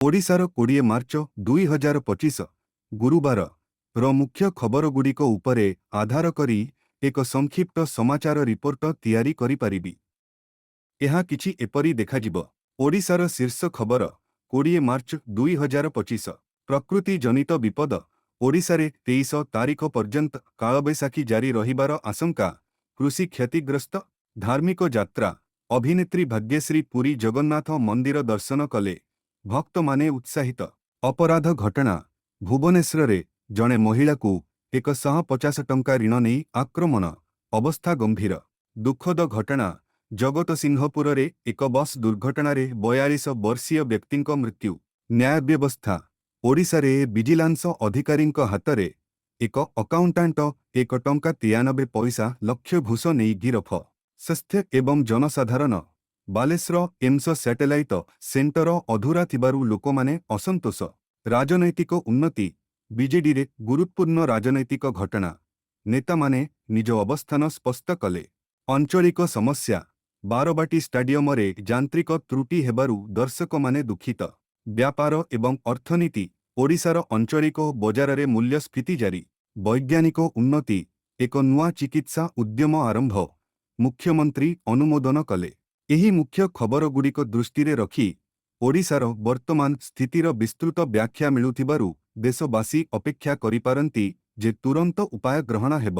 ଓଡ଼ିଶାର 20 ମାର୍ଚ୍ଚ 2025, ଗୁରୁବାର ର ମୁଖ୍ୟ ଖବରଗୁଡ଼ିକ ଉପରେ ଆଧାର କରି ଏକ ସଂକ୍ଷିପ୍ତ ସମାଚାର ରିପୋର୍ଟ ତିଆରି କରିପାରିବି। ଏହା କିଛି ଏପରି ଦେଖାଯିବ। ଓଡ଼ିଶାର ଶୀର୍ଷ ଖବର, 20 ମାର୍ଚ୍ଚ 2025। ପ୍ରକୃତି ଜନିତ ବିପଦ, ଓଡ଼ିଶାରେ 23 ତାରିଖ ପର୍ଯ୍ୟନ୍ତ କାଳବୈଶାଖୀ ଜାରି ରହିବାର ଆଶଙ୍କା, କୃଷି କ୍ଷତିଗ୍ରସ୍ତ। ଧାର୍ମିକ ଯାତ୍ରା, ଅଭିନେତ୍ରୀ ଭାଗ୍ୟଶ୍ରୀ ପୁରୀ ଜଗନ୍ନାଥ ମନ୍ଦିର ଦର୍ଶନ କଲେ, ଭକ୍ତମାନେ ଉତ୍ସାହିତ। ଅପରାଧ ଘଟଣା, ଭୁବନେଶ୍ୱରରେ ଜଣେ ମହିଳାକୁ 150 ଟଙ୍କା ଋଣ ନେଇ ଆକ୍ରମଣ, ଅବସ୍ଥା ଗମ୍ଭୀର। ଦୁଃଖଦ ଘଟଣା, ଜଗତସିଂହପୁରରେ ଏକ ବସ୍ ଦୁର୍ଘଟଣାରେ 42 ବର୍ଷୀୟ ବ୍ୟକ୍ତିଙ୍କ ମୃତ୍ୟୁ। ନ୍ୟାୟ ବ୍ୟବସ୍ଥା, ଓଡ଼ିଶାରେ ଭିଜିଲାନ୍ସ ଅଧିକାରୀଙ୍କ ହାତରେ ଏକ ଆକାଉଣ୍ଟାଣ୍ଟ 1 ଟଙ୍କା 93 ପଇସା ଲକ୍ଷ ଘୁଷ ନେଇ ଗିରଫ। ସ୍ୱାସ୍ଥ୍ୟ ଏବଂ ଜନସାଧାରଣ, ବାଲେଶ୍ୱର ଏମ୍ସ ସ୍ୟାଟେଲାଇଟ ସେଣ୍ଟର ଅଧୁରା ଥିବାରୁ ଲୋକମାନେ ଅସନ୍ତୋଷ। ରାଜନୈତିକ ଉନ୍ନତି, ବିଜେଡିରେ ଗୁରୁତ୍ୱପୂର୍ଣ୍ଣ ରାଜନୈତିକ ଘଟଣା, ନେତାମାନେ ନିଜ ଅବସ୍ଥାନ ସ୍ପଷ୍ଟ କଲେ। ଆଞ୍ଚଳିକ ସମସ୍ୟା, ବାରବାଟୀ ଷ୍ଟାଡିୟମରେ ଯାନ୍ତ୍ରିକ ତ୍ରୁଟି ହେବାରୁ ଦର୍ଶକମାନେ ଦୁଃଖିତ। ବ୍ୟାପାର ଏବଂ ଅର୍ଥନୀତି, ଓଡ଼ିଶାର ଆଞ୍ଚଳିକ ବଜାରରେ ମୂଲ୍ୟସ୍ଫୀତି ଜାରି। ବୈଜ୍ଞାନିକ ଉନ୍ନତି, ଏକ ନୂଆ ଚିକିତ୍ସା ଉଦ୍ୟମ ଆରମ୍ଭ, ମୁଖ୍ୟମନ୍ତ୍ରୀ ଅନୁମୋଦନ କଲେ। ଏହି ମୁଖ୍ୟ ଖବରଗୁଡ଼ିକ ଦୃଷ୍ଟିରେ ରଖି ଓଡ଼ିଶାର ବର୍ତ୍ତମାନ ସ୍ଥିତିର ବିସ୍ତୃତ ବ୍ୟାଖ୍ୟା ମିଳୁଥିବାରୁ ଦେଶବାସୀ ଅପେକ୍ଷା କରିପାରନ୍ତି ଯେ ତୁରନ୍ତ ଉପାୟ ଗ୍ରହଣ ହେବ।